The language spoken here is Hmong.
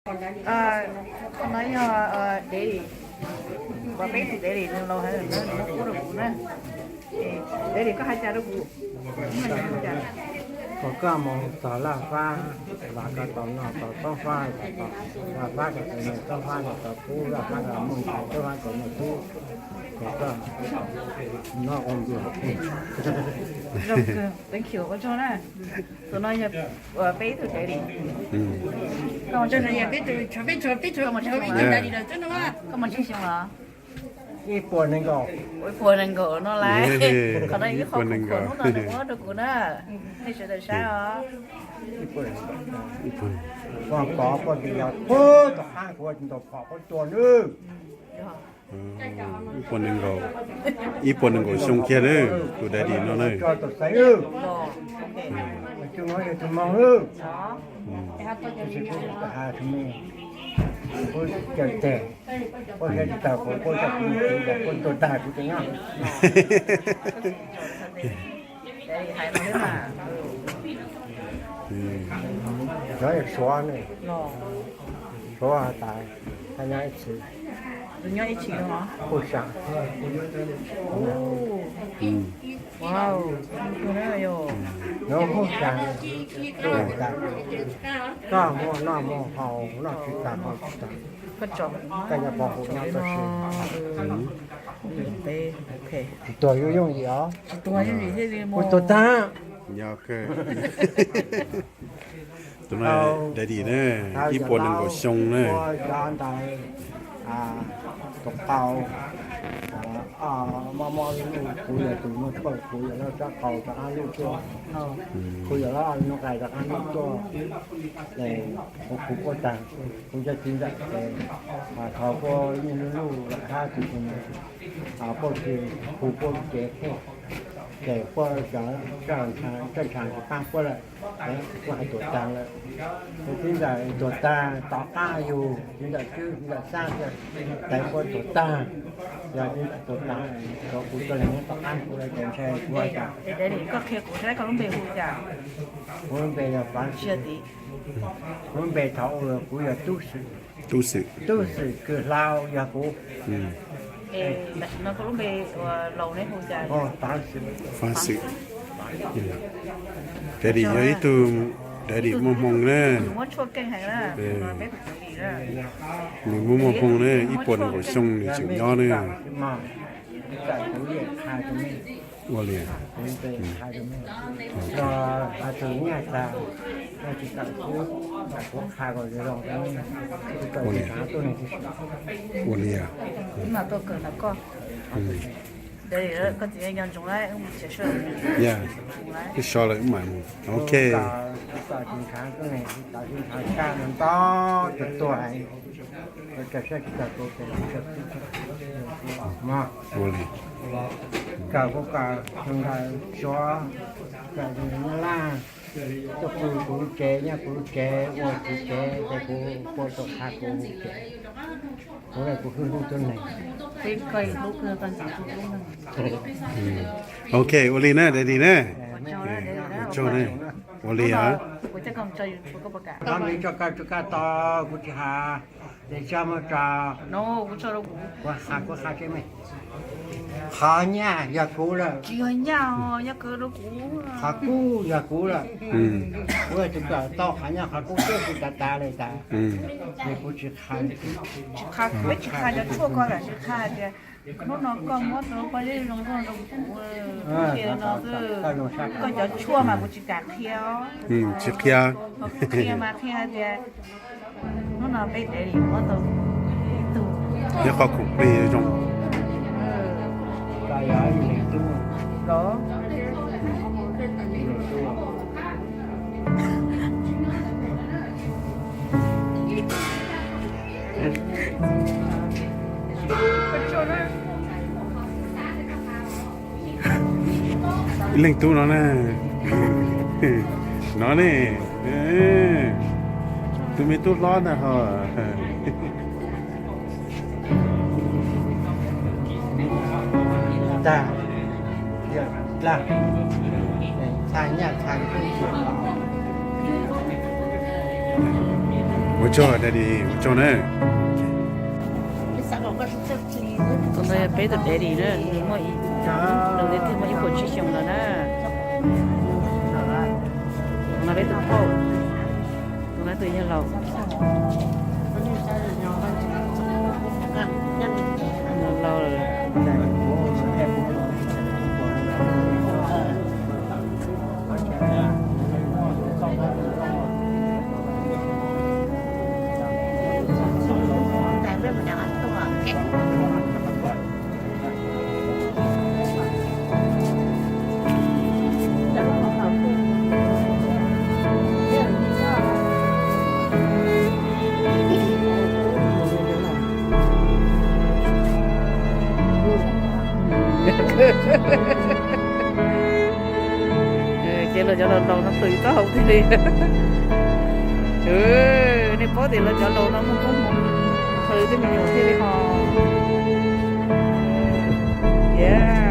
Qhov no yog Daddy, uas peb tus Daddy nws laus heev, nws muab pub rau kuv na. Daddy, koj hais cas rau kuv? Kom koj mus txog Laj Fab, los koj tau noj tau Tob Fab, Laj Fab kom tau noj, Tob Fab kom tau pub, Laj Fab kom muaj ntxhais, Tob Fab kom muaj tub, kom koj noj ua npua hauv pug. Thank you, ua tsaug na. Tus no yog peb ib tug Daddy. Koj mus tsib xyoo los? Ib puas nees nkaum. Ib puas nees nkaum no lawm. Qhov no ib qho khoom khoom hnub no nws muab rau kuv na. Nej sawv daws saib os. Ib puas nees nkaum. Poj kov poj nti yog pub tom qab kuv ua tsis tau phom kuv tua nws. Ib puas nees nkaum, ib puas nees nkaum xyoo kiag na, tus Daddy no na. Tso tau xaiv. Tus no yog tus moog. Kuv caw teg, kuv saib tsis taus kuv, kuv coj kuv mus kuv, kuv tuag tag kuv tseem nyob. Cov Suav ne, Suav has tas nyob ib txhis, kuj sa. Nws kuj sa, koj muaj noj muaj haus, noj tsis tag haus tsis tag, koj nyob pov hum nyob txoj sia. Tsis tuag yooj yim os. Kuv tuag tag. Tus no Daddy ne, ib puas nees nkaum xyoo ne. Tus qau, mob mob luj, kuv yog tus muaj tshuaj, kuv yog lub tsab qau rov qab luj tuaj, kuv yog lub nub qai rov qab luj tuaj, kuv kuj tag, kuv cov txiv ntxawm ces thaum kuv niaj hnub luj lawm hab tus puj tsis hu puab cev pheej, ces puab cov txawj ntshav tsis paab puab lawm, puab hais tuam taag lawm. Ces txiv ntxawm tuam taag tom qaab yug txiv ntxawm tswb txiv ntxawm xab, tais puab tuam taag, yog txiv ntxawm tuam taag, kuv tuaj leeg tom qaab kuv lawm ces ntshe kuv has tas, koj qhia kuv saib koj lub npe hu cas? Kuv lub npe yog Fav Xwm. Kuv lub npe thaum ub kuv yog Tub Xwm. Tub Xwm. Tub Xwm Kws Hlau yog kuv. Fav Xwm. Daddy yog ib tug Daddy muaj hmoo na. Nws muaj muaj hmoo na, ib puas nees nkaum xyoo nws tseem nyob na. Ua li. Ua li. Ua li. Koj txiv nco ntsoov lawm, wb mus tsev sawb. Wb so lawm wb mam mus. Ok. Ua li. Kawm kuv kawm ntawm Suav, kawm ntawm Nyab Laj, tuaj pw kuv lub tsev, nyob kuv lub tsev, ua kuv tsev, ces kuv puab tuaj qha kuv tsev. Kuv, kuv hlub hlub tub neeg. Ok, ua li na, daddy na. Ua tsaug na. Ua li os. Nov nws tso koj tso koj tau, kuv tsis has, es tso muab tso. Kuv qha, kuv qha tsev me. Qhov nyaj yog kuv lawm. Qhov kub yog kuv lawm. Kuv tsis kawm tau qhov nyaj qhov kub, twb tsis tas tas li tas. Es kuv tsis qha. Tsis qha, peb tsis qha cov tshuaj ko, lam tsis qha hais tias hnub no koj muab tau pob zeb zoo nkauj rau kuv, no xwb. Koj cov tshuaj mas kuv tsis kam qhia. Tsis qhia. Qhia mas qhia hais tias hnub no peb dev li muab tau ib tug, ib qho khoom plig zoo. Ib leeg tub no na. No ne, tus me tub hlob ntag ho. Tag, tag, txha nyaj txha kub. Ua tsaug daddy, ua tsaug na. Tus no yog peb tus daddy na, nws muaj ib, nws twb muaj ib puas tsib xyoos lawm na. Tus no peb tus phauj, tus no tus yawg laus. Laus lawm. Ces los cov laus laus no plhws taub hau tiag li. Nej paub tias los cov laus no muaj koob hmoov plhws tej me nyuam thiaj li ho. Yeah.